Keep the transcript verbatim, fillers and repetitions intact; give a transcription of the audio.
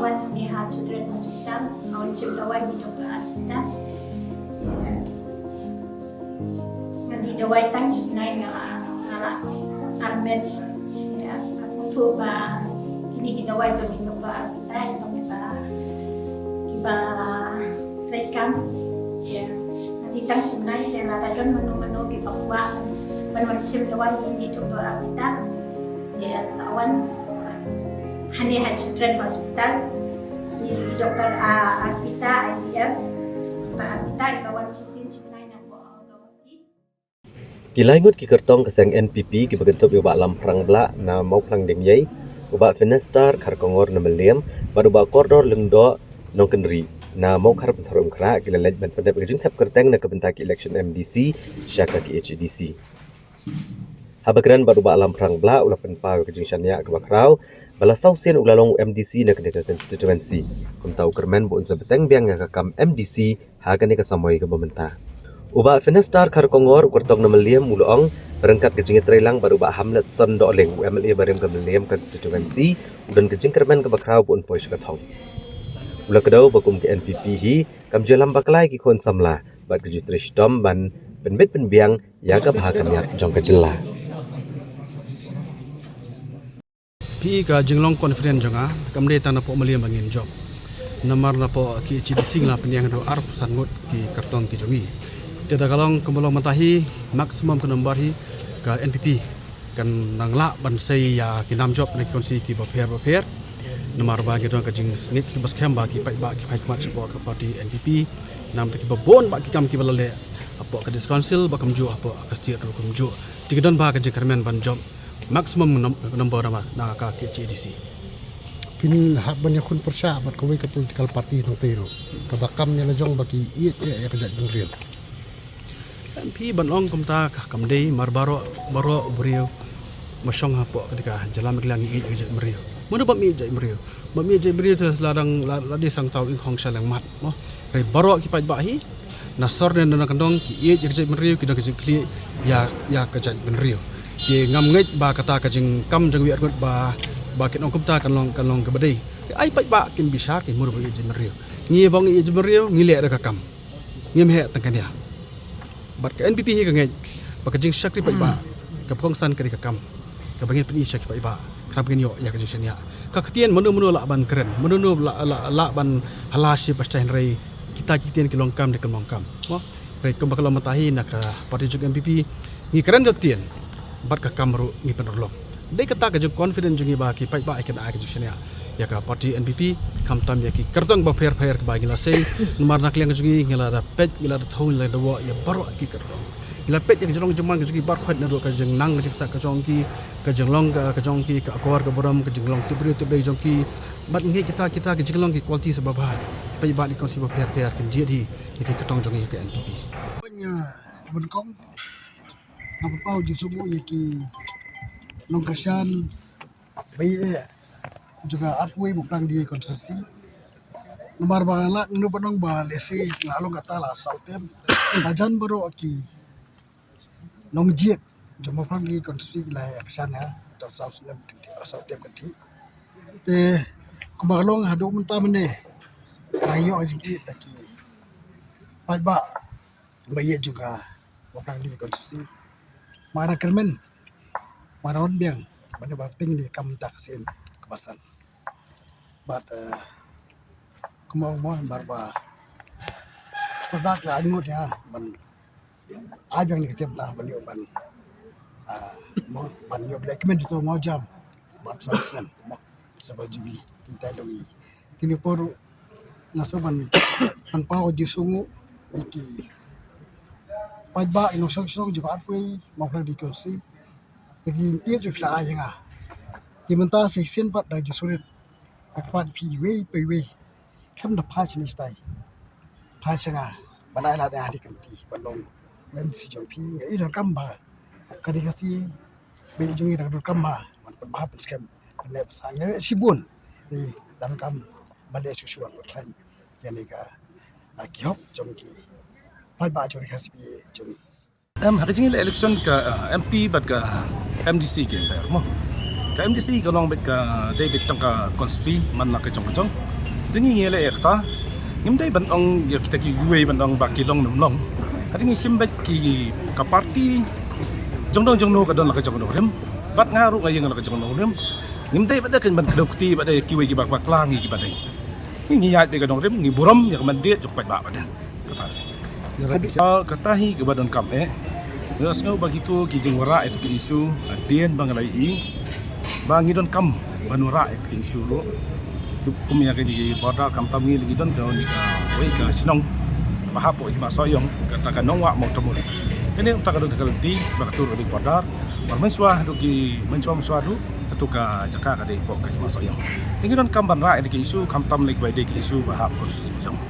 Wan ne ha Children Hospital, nga wan shim dawai ne Doctor Arpita. Nga dih dawai tang shi bnai nga la, nga la armet. Ïa, nga sngewthuh ba kine ki dawai jong i Doctor Arpita, i ba, i ba, i ba treikam. Ïa, nga dih tang shi bnai, te lada don mano mano kiba kwah ban wan shim dawai ne i Doctor Arpita. Ïa, sa wan hangne ha Children Hospital. I Doctor, ah, Arpita, I V F. Doctor Arpita, i ba wan shisien shi bnai na Guwahati. Ki lai ngut ki kyrtong ka seng N P P kiba kynthup ïa u Bah Lamphrang Blah na Mawphlang Diengïei, u Bah Finestar Kharkongor na Mylliem, bad u Bah Kordor Lyngdoh Nongkynrih na Mawkhar Pynthorumkhrah ki la leit ban pyndep ka jingthep kyrteng na ka bynta ka election M D C sha ka K H A D C. Haba kren bad u Bah Lamphrang Blah, u la pynpaw ka jingshaniah kaba khraw ba la saw sien u la long u M D C na kane ka constituency. Kumta u kyrmen ba un sa bteng biang ïa ka kam M D C ha kane ka samoi kaba mynta. U Bah Finestar Kharkongor, u kyrtong na Mylliem, u la ong, ryngkat ka jingïatreilang bad u Bah Hamletson Dohling, u M L A barim ka Mylliem constituency, u don ka jingkyrmen kaba khraw ba un poi sha ka thong. U la kdew ba kum ka N P P hi kam ju ïalam bakla ïa ki khun samla bad ka ju trei shitom ban pynbit pynbiang ïa ka bha ka miat jong ka jylla. Phi, ka jinglong confident jong nga kam dei tang napoh Mylliem ba ngin jop. Namar napoh K H A D C nga la pynïeng haduh arphew san ngut ki kyrtong ki jong ngi. Te da ka long kumba long mynta hi, maximum ka number hi ka N P P kan nang lah ban sei ïa ki nam jop na ki constituency kiba pher ba pher. Namar ba ngi don ka jingngeit kiba skhem ba ki paidbah ki phai khmat shapoh ka party N P P. Namar kiba bun bah ki kam kiba la leh hapoh ka District Council ba kumjuh, hapoh ka state ruh kumjuh. Te ki don bah ka jingkyrmen ban jop maximum num-, number na, na ka K H A D C. Phin hap ban ïakhun pyrshah bad kawei ka political party nangtei ruh kaba kam ïa la jong ba ki ïeit ïa ka jaitbynriew. Em, phi, ban ong kumta ka kam dei, mar baroh, baroh u briew ba shong hapoh ka dei ka jylla Meghalaya ngi ïeit ïa ka jaitbynriew. Mano bym ïeit jaitbynriew? Bym ïeit jaitbynriew te la dang la, la dei sangtaw ing khong sha leng mat, mo. Hynrei baroh ki paidbah hi na sor ne na kyndong ki ïeit ïa ka jaitbynriew, ki don ka jingkyrkhu ïa, ïa ka jaitbynriew. Te ngam ngeit ba kata ka jingkam jong ki arngut ba, ba kin ong kumta kan long, kan long kaba dei. Ai paidbah kin bishar ki mur ba ïeit jaitbynriew. Ngi ba ngi ïeit jaitbynriew ngi leh da ka kam. Ngim heh tang kane. Bad ka N P P hi ka ngeit ba ka jingshakri paidbah kaba kongsan ka dei ka kam kaba ngin pyni sha ki paidbah, khnang ba ngin ïoh ïa ka jingshaniah. Ka ktien mano mano lah ban kren, mano mano lah, lah, lah ban hala shi ba shtai, hynrei kita ki ktien ki long kam, dei ka long kam. Mo? Hynrei kumba ka long mynta hi na ka party jong N P P ngi kren ka ktien bad ka kam ruh ngi pynurlong. Dei kata ka jing confident jong ngi ba ki paidbah kin ai ka jingshaniah ïa ka party N P P, khamtam ïa ki kyrtong ba pher pher kaba ngi la sei. Namar na ka liang ka jong ngi ngi la da peit, ngi la da thung, ngi la da wad ïa baroh ki kyrtong. Ngi la peit ïa ka jinglong jingman ka jong ki baroh, na ruh ka jingnang ka jingsah ka jong ki, ka jinglong ka, ka jong ki, ka akor ka burom, ka jinglong tip briew tip dei jong ki. Bad ngi kita, kita ka jinglong ki quality sa ba bha. Ki paidbah na ki constituency ba pher pher kin jied hi ïa ki kyrtong jong ngi ka N P P. Nga pynpaw jingsngewnguh ïa ki nongkyrshan ba ïeit jong ka arphew wei Mawphlang Diengïei constituency. Namar ba nga lah, nga ruh ba nong ba lehse nga la long kata la saw term. Ba jan baroh ki nongjied jong Mawphlang Diengïei constituency ki la ïa kyrshan ïa nga tang saw snem kynthih, saw term kynthih. Te kumba ka long haduh mynta mynne, nga ïoh jingïeit da ki paidbah ba ïeit jong ka Mawphlang Diengïei constituency. Nga dang kyrmen, nga dang wan biang ban ïa ba ting ïa ka kam mynta ka sien kaba san. Bad, eh, kumba ong mo, namar ba paidbah ki la ai ngut ïa nga ban ai biang ïa ka tem ta ban ïoh ban, ah, mo, ban ïoh ban leh kmen ïa uto u mawjam bad san snem mo, Silver Jubilee. Te tang dong i kine por nga sngew ban, ban pynpaw jingsngewnguh ïa ki paidbah, ïa ki nongshong shnong jong ka arphew wei Mawphlang Diengïei constituency. Ïa ki jingïeit jong phi la ai ïa nga. Te mynta sa shisien pat da ka jingsngewrit, nga kyrpad ïa phi iwei pa iwei, khlem da phai shane shatai, phai sha nga ban ai lad ïa nga ha ka komiti ban long u M D C jong phi. Nga i donkam ba ka Ri Khasi ba ïeit jong ngi, nga donkam ba ban pynbha pynskhem, ban leh bsa, nga leh shibun. Te donkam ban leh shuh shuh ban pynkhlaiñ ïa kane ka, ah, ki hok jong ki paidbah jong Ri Khasi ba ïeit jong ngi. Em, ha ka jingïaleh election ka, ah, M P bad ka M D C ki ïeng mo. Ka MDC ka long beit ka dei beit tang ka constituency man la ka jong ka jong. Te ngi ngi leh ïa kata. Ngim dei ban ong ïa kita kiwei ban ong ba ki long ne ym long. Hynrei ngi shim beit ki ka party jong dong jong no ka don la ka jong ka nongrim. Bad nga ruh nga ïeng la ka jong ka nongrim. Ngim dei bad da kan ban kdew kti bad da kiwei kiba bakla ngi kiba dei. Ngi ngi ïaid beit ka nongrim, ngi burom ïa ka mandate jong paidbah bad da. Kata. Ah, kata hi kaba donkam eh. Nga sngew ba kito ki jingwanrah ïa ka issue, hadien ba nga la ïohi ba ngi donkam ban wanrah ïa ka issue ruh. Kum ïa kane ka border, khamtam ngi la ki don kawei ka shnong ba hap hapoh Hima Sohiong, kata ka Nongwah Mawtamur. Kane kata ka don ka lynti ba ka tur ka dei border. Bad mynshuwa haduh ki, mynshuwa mynshuwa haduh, kato ka jaka ka dei hapoh ka Hima Sohiong. Te ngi donkam ban rah ïa ka issue, khamtam lei ba dei ka issue ba hap constituency jong.